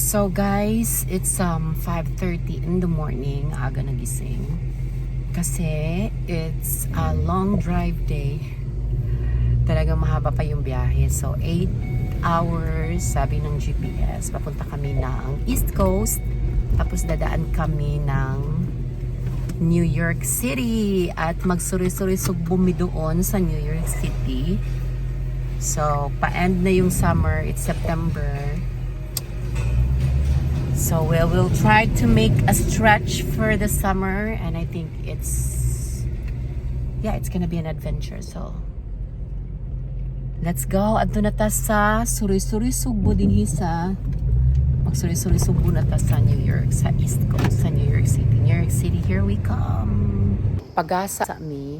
So guys, it's 5:30 in the morning. Aga nagising. Kasi it's a long drive day. Talagang mahaba pa yung biyahe. So 8 hours, sabi ng GPS. Papunta kami ng East Coast. Tapos dadaan kami ng New York City at magsuri-suri sugbo mi doon sa New York City. So, pa-end na yung summer. It's September. So we will try to make a stretch for the summer, and I think it's, yeah, it's gonna be an adventure. So let's go. Adto na ta sa Suri-Suri Sugbo dinhi sa magsuri-suri Sugbo na ta sa New York, sa East Coast, sa New York City. New York City, here we come. Pagasa mi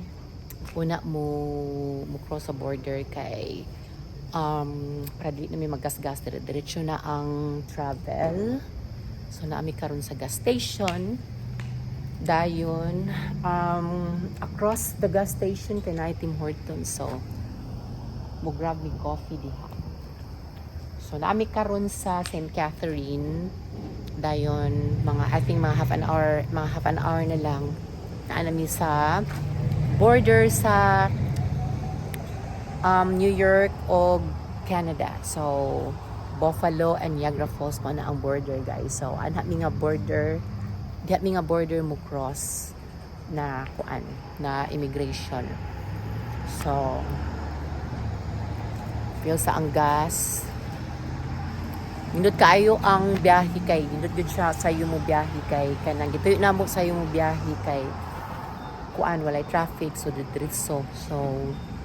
una mo cross sa border kay para di na mi maggasgas, dire-diretso na ang travel. So naa mi karon sa gas station. Dayon across the gas station kay naay Tim Hortons. So mo grab mi coffee diha. So naa mi karon sa St. Catherine. Dayon mga, I think, mga half an hour, mga half an hour na lang naa na mi sa border sa New York o Canada. So, Buffalo and Niagara Falls mo na ang border, guys. So, anha mi nga border, diha mi nga border mo cross na kuan, na immigration. So, fill sa ang gas. Nindot kaayo ang biyahe kay nindot gyud siya sa mo biyahe kay kanang gituyo na mo sa mo biyahe kay kuan, walay traffic, so diretso. So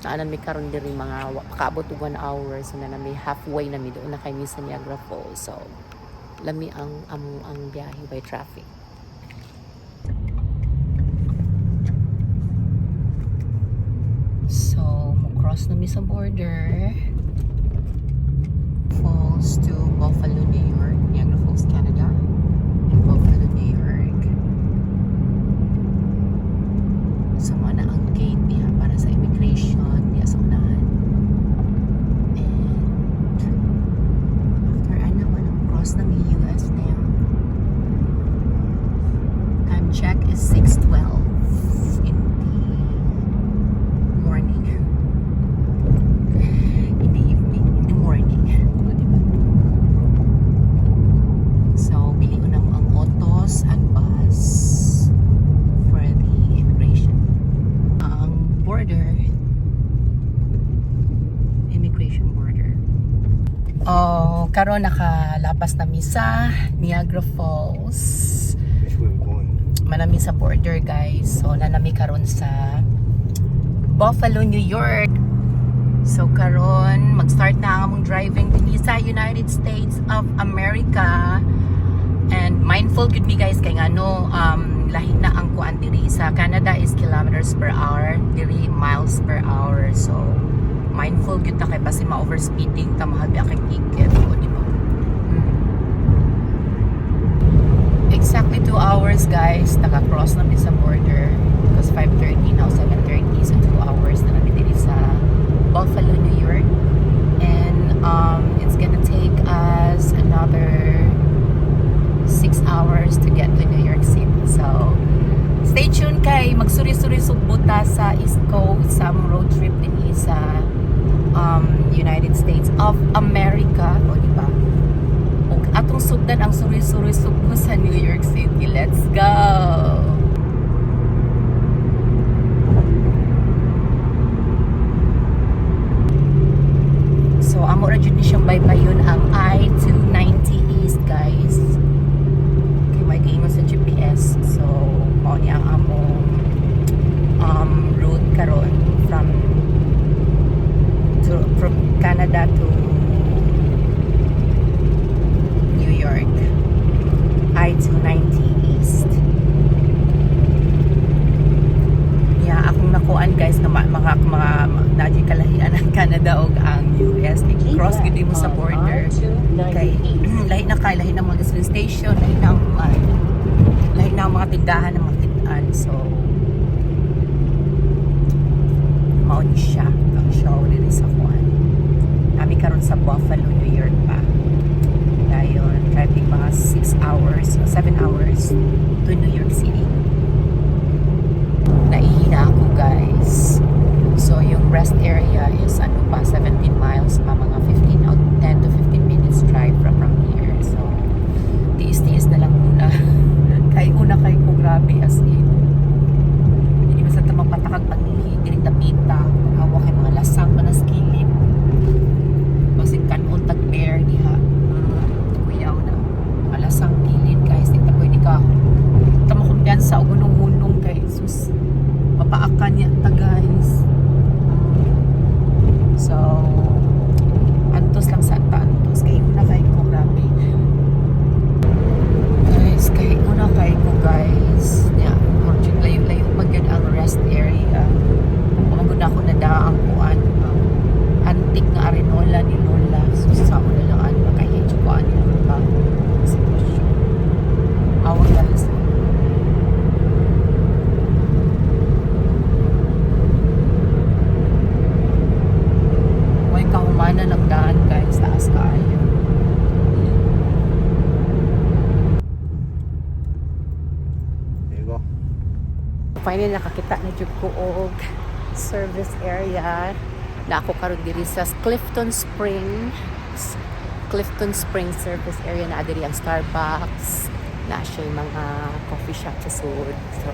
naanan mi karon diri mga pakaabot og 1 hour, so na mi halfway na mi doon na kay mi sa Niagara Falls. So lami ang biyahe by traffic. So mo cross na mi sa border, Falls to Buffalo, New York. Niagara Falls, Canada, and Buffalo, New York. So mo na ang gate niya para sa immigration niya sa unahan. And after ano, walang cross ng US na yun. Time check is 6:12 in the morning. In the evening, in the morning. O, diba? So, pili ko na mo ang autos and bus for the immigration. Ang border, immigration border. Oh, karon nakalapas na mi sa Niagara Falls. Which way we going? Manami sa border, guys. So, naa na mi karon sa Buffalo, New York. So, karon mag-start na ang among driving dinhi sa United States of America. And mindful gud mi, guys, kay ngano lahi na ang kuan diri sa Canada is kilometers per hour, diri miles per hour. So mindful gyud ta kay basi ma-overspeeding ta, mahal ba kay ticket o di ba? Exactly 2 hours, guys, naka-cross na mi sa border because 5:30 now, 7:30, so 2 hours na namin diri sa Buffalo, New York. And it's gonna take us another 6 hours to get to New York City. So, stay tuned kay magsuri-suri sugbo ta sa East Coast sa among road trip din sa United States of America. O, di ba? Ug atong sugdan ang suri-suri sugbo sa New York City. Let's go! So, amo ra jud ni siyang baybayon ang I-290 East, guys. Kay may giingon sa GPS. So, mao ni ang among route karon from Canada to New York. I-290 East. Yeah, akong nakuan, guys, nga mga naa kalahian ang Canada og ang US. Cross gid mo sa border. Kay lahi na kay lahi na mga gasoline station, lahi na ang mga tindahan ng mga tindahan. So mao ni siya ang show diri sa kuan. Naa mi karon sa Buffalo, New York pa. Dayon driving. hours, 7 hours to New York City. Naihi na ako, guys. So, yung rest area is ano pa, 17 miles pa, mga 15 out, 10 to 15 minutes drive from here. So, tiis-tiis na lang muna. Kay una kay ko, grabe, as in. Hindi ba sa tamang patakag pag-ihi, diri dapita, hawa kay mga lasang manaskilid. Basig kanon tag bear diha. Kuyaw na. Mga lasang kilid, guys, di ta pwede ka. Ta mo kumpiyansa og hunong-hunong kay sus. Mapaakan niya ta, guys. So, antos lang sa ta, antos. Kay una kay ko, grabe. Guys, kay una kay ko, guys. Yeah, murag layo-layo pag yun ang rest area. Pamagod ako na ang kuan. Antik nga arenola ni Lola. So, sa una lang ano, makahiyo ko ani pa. Sitwasyon. Awag, guys. May kahumana ng daan, guys. Taas kaayo. There you go. Finally nakakita na jud ko og service area na ako karon diri sa Clifton Springs. Clifton Springs service area na diri ang Starbucks na siya yung mga coffee shop sa sud. So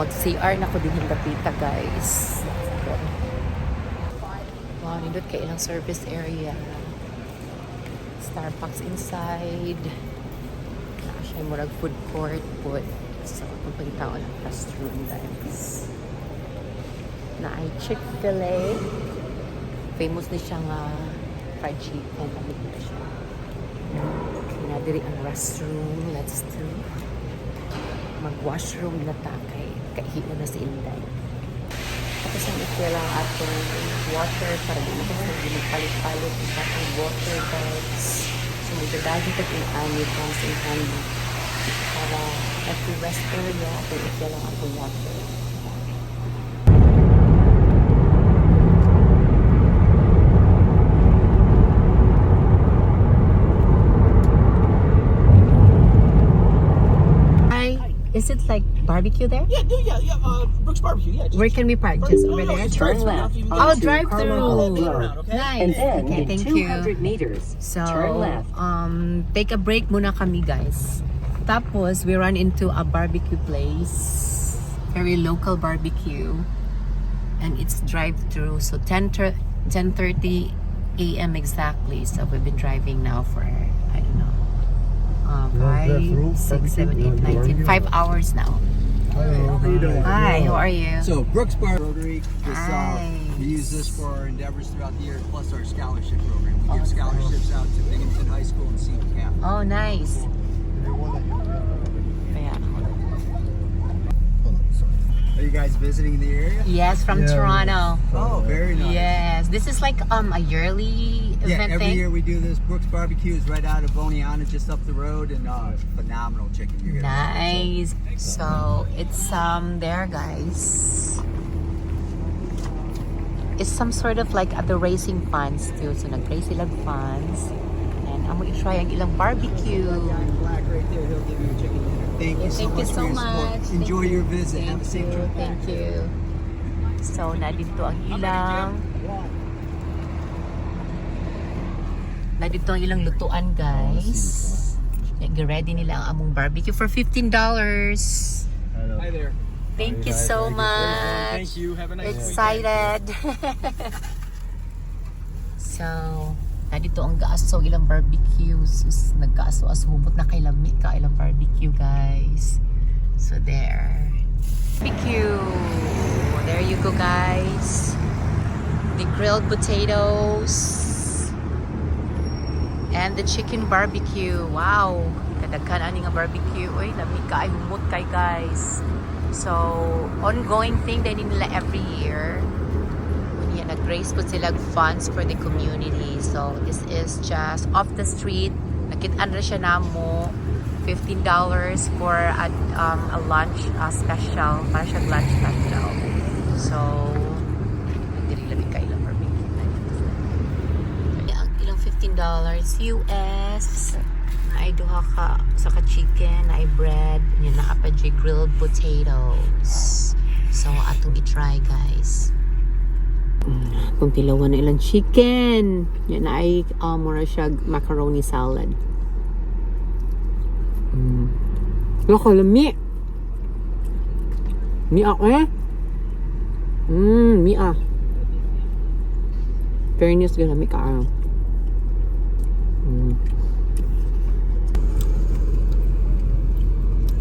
mag CR na ko dinhi dapita, guys. So, wow, nindot kay ilang service area. Starbucks inside na siya yung murag food court pud. So, itong pagkitaon ang restroom, guys. Na ay Chick-fil-A. Famous ni siya nga fried chicken. Ano na siya. Okay, na diri ang restroom. Let's do. Mag-washroom na ta kay kaihion na si Inday. Tapos ang i-fill ang atong water para di na kasi magpalit-palit ang atong water, guys. So, magdadagi tag ani comes in handy para every rest area atong i-fill ang atong water. Hi, is it like barbecue there? Yeah, do yeah. Brooks Barbecue. Yeah. Just, Where can we park? Just No, over no, there? just Turn drive through. left You don't Oh, have to even drive onto through. Carmichael Turn Road. around, okay? Nice. And then Okay, in thank you. 200 meters, So, turn left. Take a break muna kami, guys. Tapos, we run into a barbecue place. Very local barbecue. And it's drive-through. So, 10:30 a.m. exactly. So, we've been driving now for, I don't know, You want drive-through 5, 6, barbecue? 7, You 8, want 9, 10, barbecue? 5 hours now. Hello, how you doing? Hi, how are you? So Brooks Bar Rotary, this, we use Nice. this for our endeavors throughout the year, plus our scholarship program. We give scholarships out to Binghamton High School and Seton Catholic. Oh, nice. Yeah. Are you guys visiting the area? Yes, from Yeah, Toronto. Oh, very nice. Yes, this is like a yearly Yeah, event every thing. year we do this. Brooks Barbecue is right out of Oneonta, just up the road, and phenomenal chicken. You're gonna love it. Nice. So it's there, guys. It's some sort of like the raising funds too. So nag-raise silang funds. And amo i-try ang ilang barbecue. That guy in black right there, he'll give you a chicken dinner. Thank you so Thank you much so for your support. much. Enjoy Thank your visit. Have a Thank safe you. trip back. Thank you. So na dito ang ilang lutuan, guys. Nag-ready nila ang among barbecue for $15. Hi there. Thank you so much. Thank you. Have a nice weekend. Excited. So, nandito ang gaaso ilang barbecue. Sus, nagkaaso as humot na kay lami ka ilang barbecue, guys. So there. Barbecue. There you go, guys. The grilled potatoes and the chicken barbecue. Wow. Kadaghan ani nga barbecue. Uy, lami ka ay humot kay, guys. So, ongoing thing din nila every year. Unya, nag-raise po sila funds for the community. So, this is just off the street. Nakit-an ra siya namo. $15 for a lunch special. Para siya lunch special. So, dili labi ka ilang barbecue. Ang ilang $15 US. Naay duha ka sa ka chicken, naay bread, nya naa pa jud grilled potatoes. So atong i-try, guys. Kung tilawan na ilang chicken. Yan ay mura siya macaroni salad. Loko, lami. Mi ako eh. Mi ah. Fairness, lami ka ah.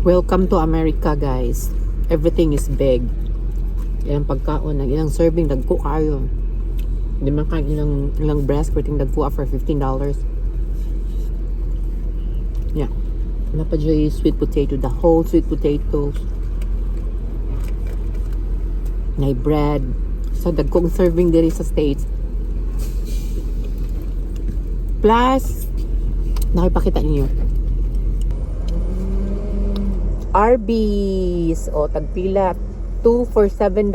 Welcome to America, guys. Everything is big. Ilang pagkaon, ang ilang serving, dagko kayo. Di man ka ilang breast, pwedeng dagko for $15. Yeah. Naa pa jud sweet potato, the whole sweet potatoes. Nay bread. So dagkong serving diri sa States. Plus, nakipakita niyo. Arby's o tagpila 2 for $7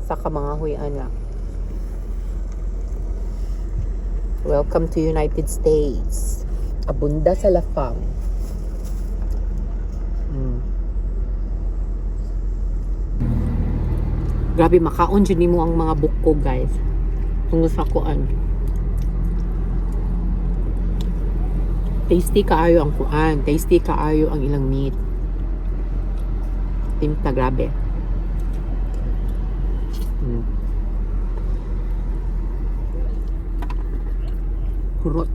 sa kamanga huy ana. Welcome to United States. Abunda sa lafang. Grabe makaon jud nimo ang mga buko, guys. Tungod sa kuan. Tasty kaayo ang kuan, tasty kaayo ang ilang meat. Timpla, grabe. Kurot.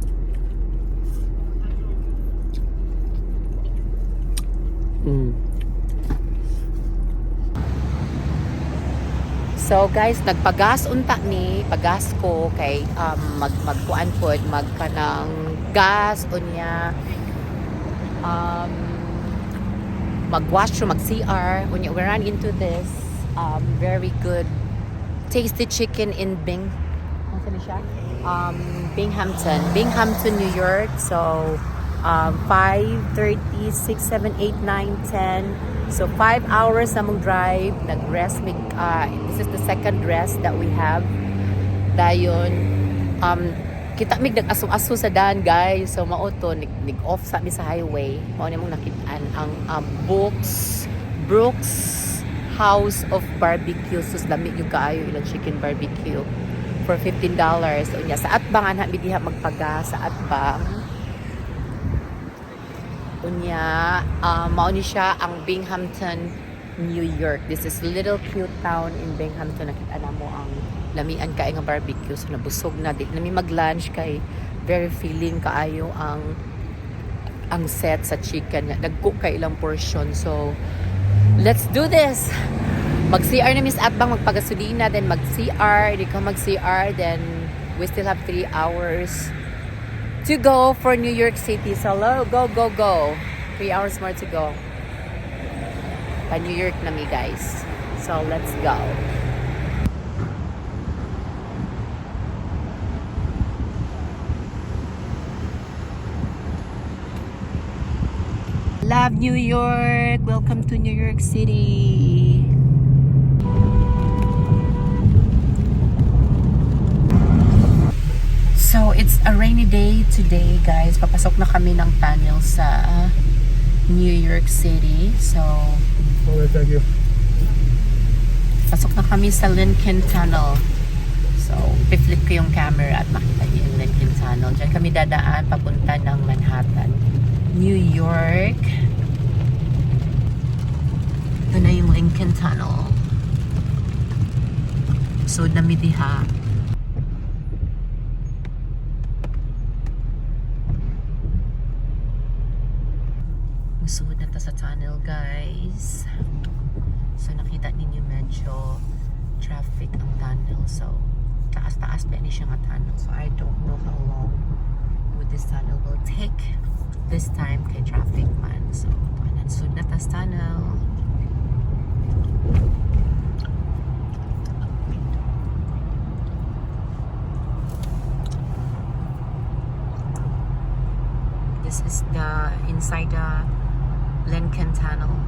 So guys, nagpagas unta ni, pagas ko kay magkuan pod, magkanang gas unya mag-washroom, mag-CR. Unya we ran into this very good tasty chicken in Bing. Ano ni siya? Binghamton. Binghamton, New York. So, 5:30, 6, 7, 8, 9, 10. So, 5 hours na mong drive. Nag-rest. This is the second rest that we have. Dayon, kita mig nag-aso-aso sa daan, guys. So, mao to, nig off sa mi sa highway. Mao ni mong nakitaan ang Brooks House of Barbecue. Sus, lami yung kaayo ilang chicken barbecue for $15. Unya sa atbang anha mi diha magpaga sa atbang. Unya, mao ni siya ang Binghamton, New York. This is little cute town in Binghamton. Nakita na mo ang lamian kay nga barbecue. So nabusog na di nami mag-lunch kay very filling kaayo ang set sa chicken. Dagko kay ilang portion. So let's do this. Mag-CR na Miss Atbang, magpagasolina, then mag-CR, hindi ka mag-CR, then we still have 3 hours to go for New York City. So, go, go, go. 3 hours more to go. Pa New York na mi, guys. So, let's go. Love New York! Welcome to New York City! So, it's a rainy day today, guys. Papasok na kami ng tunnel sa New York City. So, Okay, thank you. Pasok na kami sa Lincoln Tunnel. So, pi-flip ko yung camera at makita niyo yung Lincoln Tunnel. Diyan kami dadaan papunta ng Manhattan, New York. Ito na yung Lincoln Tunnel. So, nami diha. Musuod na ta sa tunnel, guys. So nakita ninyo medyo traffic ang tunnel. So taas-taas ba ni siya nga tunnel. So I don't know how long would this tunnel will take this time kay traffic man. So sud na tas tunnel. This is the inside the Lincoln Tunnel.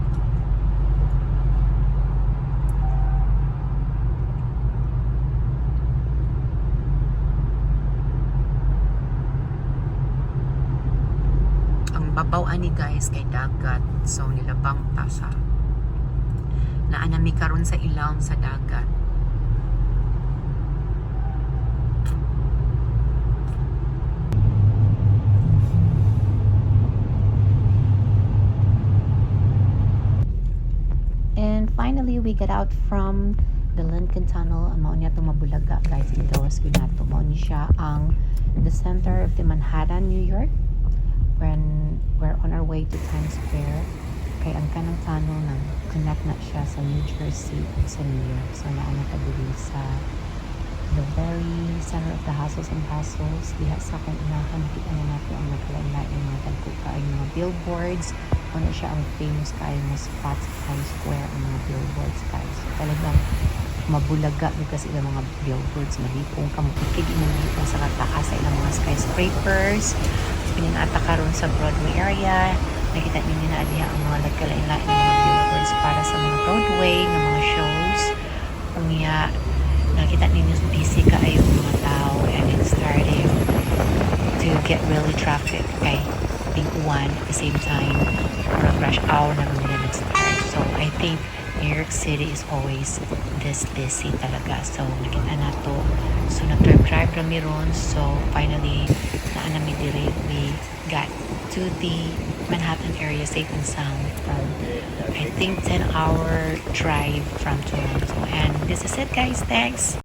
Babaw ani, guys, kay dagat. So nilabang ta sa naa na mi karon sa ilawom sa dagat. And finally, we get out from the Lincoln Tunnel. Ang mao niya itong mabulaga, guys. Gigawas ko nato. Mao ni siya ang the center of the Manhattan, New York. When we're on our way to Times Square, kay ang kanang tunnel nang connect na siya sa New Jersey ug sa New York. So naa na ta diri sa the very center of the hustles and bustles. Diha sa akong unahan, nakita na nato ang nagkalain-lain mga dagko kaayo mga billboards. Ano siya ang famous kaayo nga spot sa Times Square, ang mga billboards, guys. So, talagang mabulaga because ilang mga billboards, malipong ka, mapikig imong lipong sa kataas sa ilang mga skyscrapers. Kini naa ta karon sa Broadway area. Nakita ninyo na diha ang mga nagkalain-lain mga billboards para sa mga Broadway nga mga shows. Unya nakita ninyo, busy kaayo ang mga tao and it's starting to get really traffic kay ting-uwan, at the same time rush hour na nila nag-start. So I think New York City is always this busy talaga. So nakita nato. So nag-drive drive rami ron. So finally naa na mi diri. We got to the Manhattan area safe and sound from, I think, 10-hour drive from Toronto. And this is it, guys. Thanks.